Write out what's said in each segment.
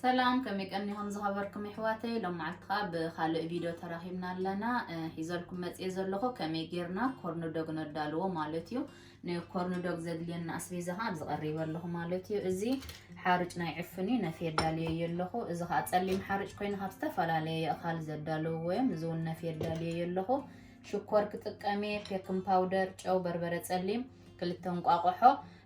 ሰላም፣ ከመይ ቀኒኹም ዝኸበርኩም ኣሕዋተይ? ሎም መዓልቲ ኸኣ ብኻልእ ቪድዮ ተራኺብና ኣለና። እ፣ ሒዘልኩም መጽየ ዘለኹ ከመይ ጌርና ኮርንዶግ ነዳልዎ ማለት እዩ። ንኮርንዶግ ዘድልየና ኣስቤዛ ኸኣ ኣብዚ ቀሪበ ኣለኹ ማለት እዩ። እዚ ሓርጭ ናይ ዕፉን እዩ፣ ነፍየ ኣዳልየዮ ኣለኹ። እዚ ኸኣ ጸሊም ሓርጭ ኮይኑ ካብ ዝተፈላለየ የእኻል ዘዳለውዎ እዮም። እዚ እውን ነፍየ ኣዳልየዮ ኣለኹ። ሽኮር ክጥቀም እየ፣ ፔክን ፓውደር፣ ጨው፣ በርበረ ጸሊም፣ ክልተ እንቋቑሖ።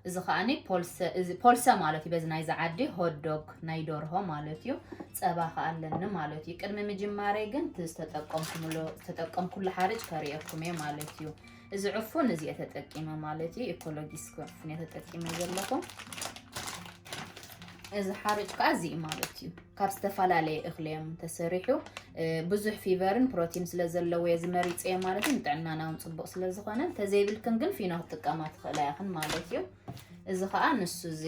እዚ ኸኣኒ ፖልሰ፣ እዚ ፖልሰ ማለት እዩ። በዚ ናይዚ ዓዲ ሆት ዶግ ናይ ደርሆ ማለት እዩ። ጸባ ኸኣ ኣለኒ ማለት እዩ። ቅድሚ ምጅማረይ ግን እቲ ዝተጠቀምኩምሎ-፣ ዝተጠቀምኩሉ ሓርጭ ከርእየኩም እየ ማለት እዩ። እዚ ዕፉን እዚ እየ ተጠቂመ ማለት እዩ። ኢኮሎጂስክ ዕፉን እየ ተጠቂመ ዘለኹ። እዚ ሓርጭ ከኣ እዚ እዩ ማለት እዩ። ካብ ዝተፈላለየ እኽሊ እዮም ተሰሪሑ። እ፣ ብዙሕ ፊበርን ፕሮቲን ስለ ዘለዎ እየ ዝመሪጸዮ ማለት እዩ። ንጥዕናና እውን ጽቡቕ ስለ ዝኾነ፣ እንተዘይብልክን ግን ፊኖ ክትጥቀማ ትኽእላ ኢኽን ማለት እዩ። እዚ ኸኣ ንሱ እዚ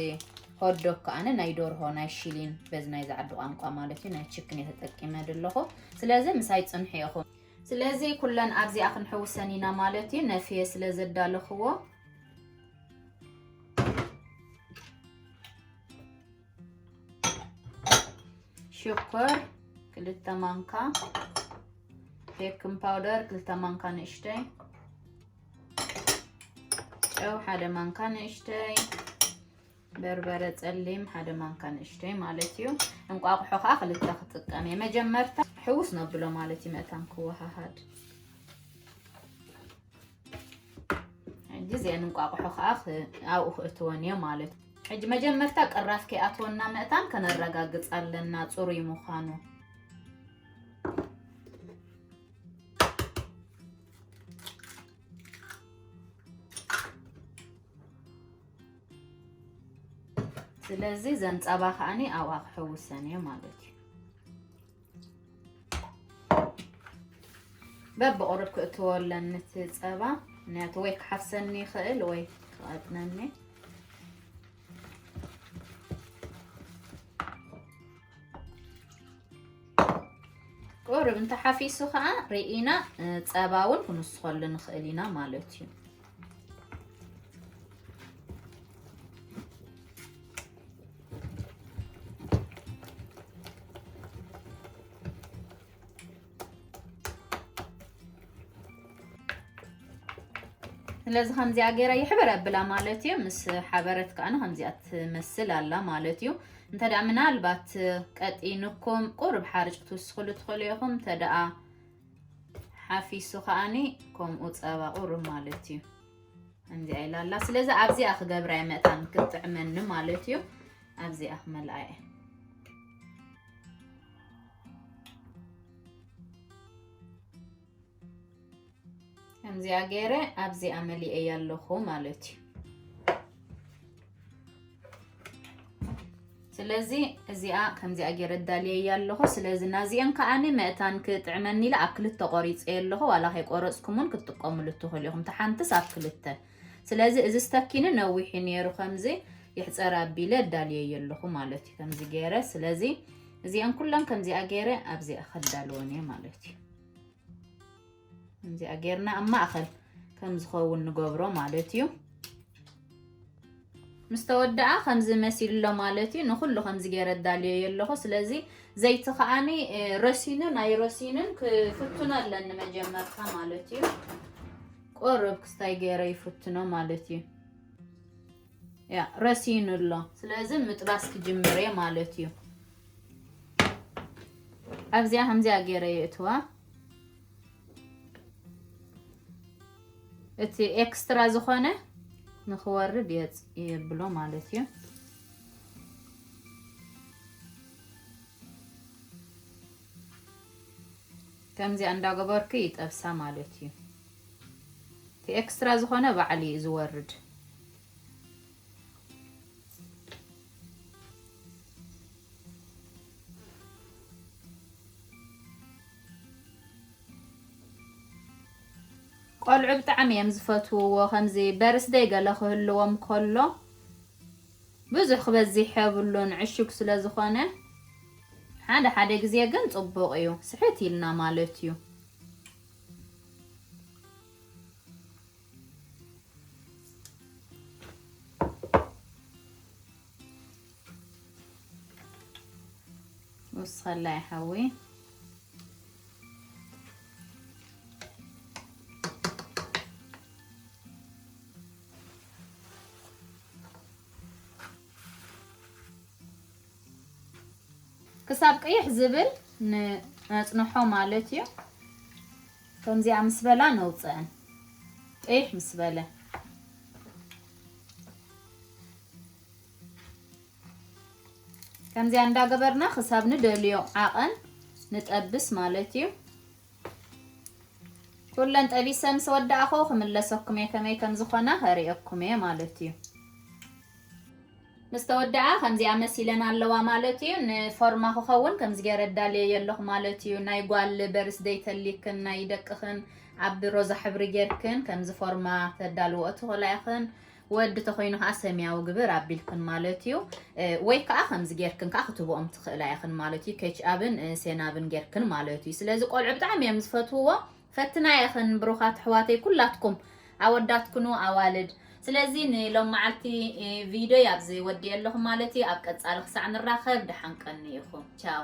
ሆት ዶግ ከኣ ናይ ደርሆ ናይ ሽሊን በዚ ናይ ዝዓዲ ቋንቋ ማለት እዩ ናይ ቺክን እየ ተጠቂመ ዘለኹ። ስለዚ ምሳይ ጽንሑ ኢኹም። ስለዚ ኩለን ኣብዚኣ ክንሕውሰን ኢና ማለት እዩ። ነፍየ ስለ ዘዳለኽዎ ሽኮር ክልተ ማንካ፣ ቤኪንግ ፓውደር ክልተ ማንካ ንእሽተይ፣ ጨው ሓደ ማንካ ንእሽተይ፣ በርበረ ጸሊም ሓደ ማንካ ንእሽተይ ማለት እዩ። እንቋቑሖ ኸኣ ክልተ ክጥቀም እየ። መጀመርታ ሕውስ ነብሎ ማለት እዩ፣ መእታን ክወሃሃድ። ሕጂ እዚአን እንቋቑሖ ኸኣ ኽ-፣ ኣብኡ ክእትወን እየ ማለት እዩ። ሕጂ መጀመርታ ቅራፍ ከይኣትወና መእታን ከነረጋግጽ ኣለና ጽሩይ ምዃኑ። ስለዚ ዘን ጸባ ከኣኒ ኣብኣ ክሕውሰን እየ ማለት እዩ። በብቑሩብ ክእትዎ ኣለኒ እቲ ጸባ፣ ምኽንያቱ ወይ ክሓፍሰኒ ይኽእል ወይ ክቐጥነኒ። ቁሩብ እንተሓፊሱ ኸኣ ርኢና፣ እ፣ ጸባ እውን ክንስኸሉ ንኽእል ኢና ማለት እዩ። ስለዚ ከምዚኣ ገይረ ይሕብር ኣብላ ማለት እዩ። ምስ ሓበረት ከኣ ከምዚኣ ትመስል ኣላ ማለት እዩ። እንተ ደኣ ምናልባት ቀጢንኩም ቁሩብ ሓርጭ ክትውስኽሉ ትኽእሉ ኢኹም። እንተ ደኣ ሓፊሱ ከኣኒ ከምኡ ጸባ ቁሩብ ማለት እዩ። ከምዚኣ ኢላ ኣላ። ስለዚ ኣብዚኣ ክገብራ እየ መእታን ክትጥዕመኒ ማለት እዩ። ኣብዚኣ ክመልኣ እየ። ከምዚኣ ገይረ ኣብዚኣ መሊኤያ ኣለኹ ማለት እዩ። ስለዚ እዚኣ ከምዚኣ ገይረ ኣዳልየያ ኣለኹ። ስለዚ ናዚአን ከኣኒ መእታን ክጥዕመኒ ኢለ ኣብ ክልተ ቆሪጸ ኣለኹ። ዋላ ከይቆረጽኩም እውን ክትጥቀሙሉ ትኽእሉ ኢኹም። እቲ ሓንትስ ኣብ ክልተ። ስለዚ እዚ ስተኪኒ ነዊሑ ነይሩ፣ ከምዚ ይሕጸር ኣቢለ ኣዳልየዮ ኣለኹ ማለት እዩ። ከምዚ ገይረ፣ ስለዚ እዚአን ኩለን ከምዚኣ ገይረ ኣብዚኣ ከዳልወን እየ ማለት እዩ። ከምዚኣ ጌርና ኣብ ማእኸል ከም ዝኸውን ንገብሮ ማለት እዩ። ምስ ተወደኣ ከምዚ መሲሉ ኣሎ ማለት እዩ። ንኹሉ ከምዚ ገይረ ኣዳልየዮ ኣለኹ። ስለዚ ዘይቲ ከኣኒ፣ እ፣ ረሲንን ኣይረሲንን ክፍትኖ ኣለኒ መጀመርታ ማለት እዩ። ቁሩብ ክስታይ ገይረ ይፍትኖ ማለት እዩ። ያ፣ ረሲኑ ኣሎ። ስለዚ ምጥባስ ክጅምር እየ ማለት እዩ። ኣብዚኣ ከምዚኣ ገይረ የእትዋ። እቲ ኤክስትራ ዝኾነ ንኽወርድ የጽ-፣ የብሎ ማለት እዩ። ከምዚኣ እንዳገበርኩ ይጠብሳ ማለት እዩ። እቲ ኤክስትራ ዝኾነ ባዕሉ እዩ ዝወርድ። ቆልዑ ብጣዕሚ እዮም ዝፈትውዎ። ከምዚ በርስደይ ገለ ክህልዎም ከሎ ብዙሕ ክበዝሕ የብሉን፣ ዕሹግ ስለ ዝኾነ። ሓደ ሓደ ግዜ ግን ጽቡቕ እዩ፣ ስሕት ኢልና ማለት እዩ። ስኸላ ይሓዊ። ክሳብ ቅይሕ ዝብል ነጽንሖ ማለት እዩ። ከምዚኣ ምስ በላ ነውፅአን። ቅይሕ ምስ በለ ከምዚኣ እንዳገበርና ክሳብ ንደልዮ ዓቐን ንጠብስ ማለት እዩ። ኩለን ጠቢሰ ምስ ወዳእኹ ክምለሰኩም እየ፣ ከመይ ከም ዝኾና ከርእየኩም እየ ማለት እዩ። ምስ ተወደኣ ከምዚኣ መሲለን ኣለዋ ማለት እዩ። ንፎርማ ክኸውን ከምዚ ገይረ ኣዳልየዮ ኣለኹ ማለት እዩ። ናይ ጓል በርስደይ ተሊክን ናይ ደቅኽን ኣብ ሮዛ ሕብሪ ጌርክን ከምዚ ፎርማ ተዳልዎ ትኽእላ ኢኽን። ወዲ ተኾይኑ ከዓ ሰማያዊ ግብር ኣቢልክን ማለት እዩ። እ፣ ወይ ከዓ ከምዚ ጌርክን ከዓ ክትብኦም ትኽእላ ኢኽን ማለት እዩ። ኬች ኣብን፣ እ፣ ሴናብን ጌርክን ማለት እዩ። ስለዚ ቆልዑ ብጣዕሚ እዮም ዝፈትውዎ። ፈትና ኢኽን ብሩኻት ኣሕዋተይ ኩላትኩም ኣወዳትክኑ ኣዋልድ። ስለዚ ንሎም መዓልቲ፣ እ፣ ቪድዮ ኣብዚ ወዲ ኣለኹ ማለት እዩ። ኣብ ቀጻሊ ክሳዕ ንራኸብ ደሓን ቀኒ ኢኹም። ቻው።